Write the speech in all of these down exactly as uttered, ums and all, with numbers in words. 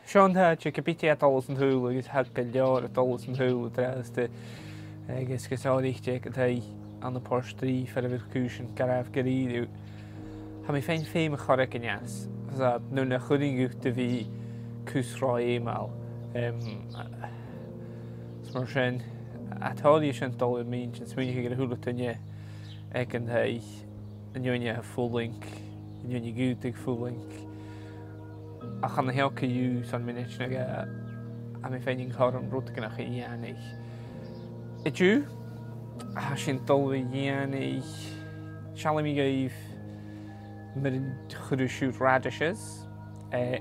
Seo an t-àite gu bheil iad a' dol san t-saoghal agus tha gu leòr a' dol san t-saoghal an-dràsta agus gu sònraichte aig an taigh ann am Port Rìgh far a bheil cùisean gu dearbh gu dearbh. Tha mi fhìn feumach air choreigin às, 's nuair nach urrainn dhut a bhith cus ro fheumail. Em, 's mar sin, a' toirt sin dol a-mach, 's smaoineachadh gur e a h-uile duine aig an taigh, an duine a tha a' fulang, an duine a dh'fhaodadh fulang. Ach an-diugh, co-dhiù, son mionaid no dhà, tha mi fhìn a' cur an rud gu nach e dhèanamh. An-diugh, tha sinn a' dol a dhèanamh, seallaidh mi dhuibh mar a chuireas sibh radishes. Eh,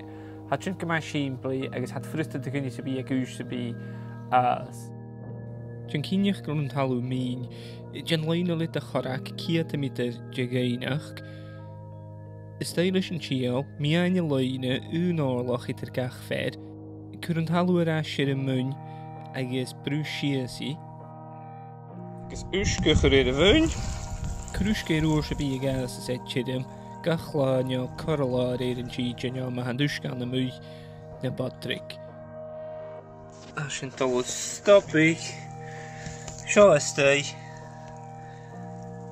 tha sin gu math sìmplidh agus tha e furasta do dhuine sam bith aig aois sam bith fhàs. Tha mi cinnteach gun robh an talamh mìn, den loidhne le do chorrag ceud meatair de dh'fhaighneachd. Is toigh leis an t-sìol, meadhan an loidhne, aon òirleach eadar gach fear, cuir an talamh air ais air a muin agus brùth sìos i. Agus uisge a chur air a mhuin. Cuir uisge air uair sam bith a ghabhas, is e tioram, gach latha no corra latha a rèir an tìde no ma tha an t-uisge ann a-muigh na bodrig. Tha sinn a' dol a stobadh seo a-staigh.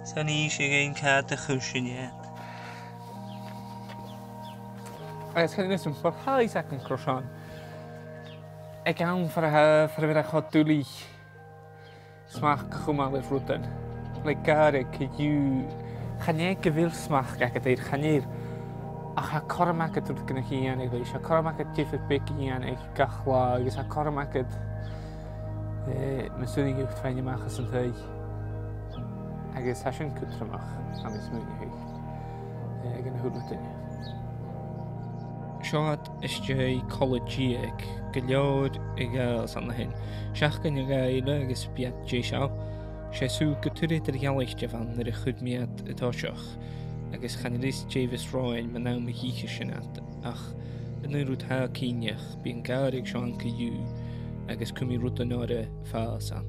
Son innse dhuinn càit an do chuir sinn iad. Agus chan eil fhios agam, bha fhios agam gun robh sinn aig àm far a, far a bheil e cho duilich smachd a chumail air rudan. Le gàire, co-dhiù, chan e gu bheil smachd agad air, chan eil, ach tha cothrom agad rud gu nach eil a dhèanamh leis, tha cothrom agad diofar beag a dhèanamh gach latha, agus tha cothrom agad, eh, mas urrainn dhut faighinn a-mach às an taigh. Agus tha sin cudromach, tha mi a' smaoineachadh, eh, aig a h-uile duine. Seo iad às dèidh cola-deug, gu leòr a ghabhas an sin. Seachdain no dhà eile agus bidh iad deiseil. 'S e sùgh gu tur eadar-dhealaichte a bh' ann nuair a chuir mi iad an toiseach, agus chan eil fhios dè bhios romhainn mun àm a dh'itheas sinn iad, ach an aon rud a tha cinnteach, bidh an gàrradh seo ann co-dhiù, agus cumaidh rudan orra fàs ann.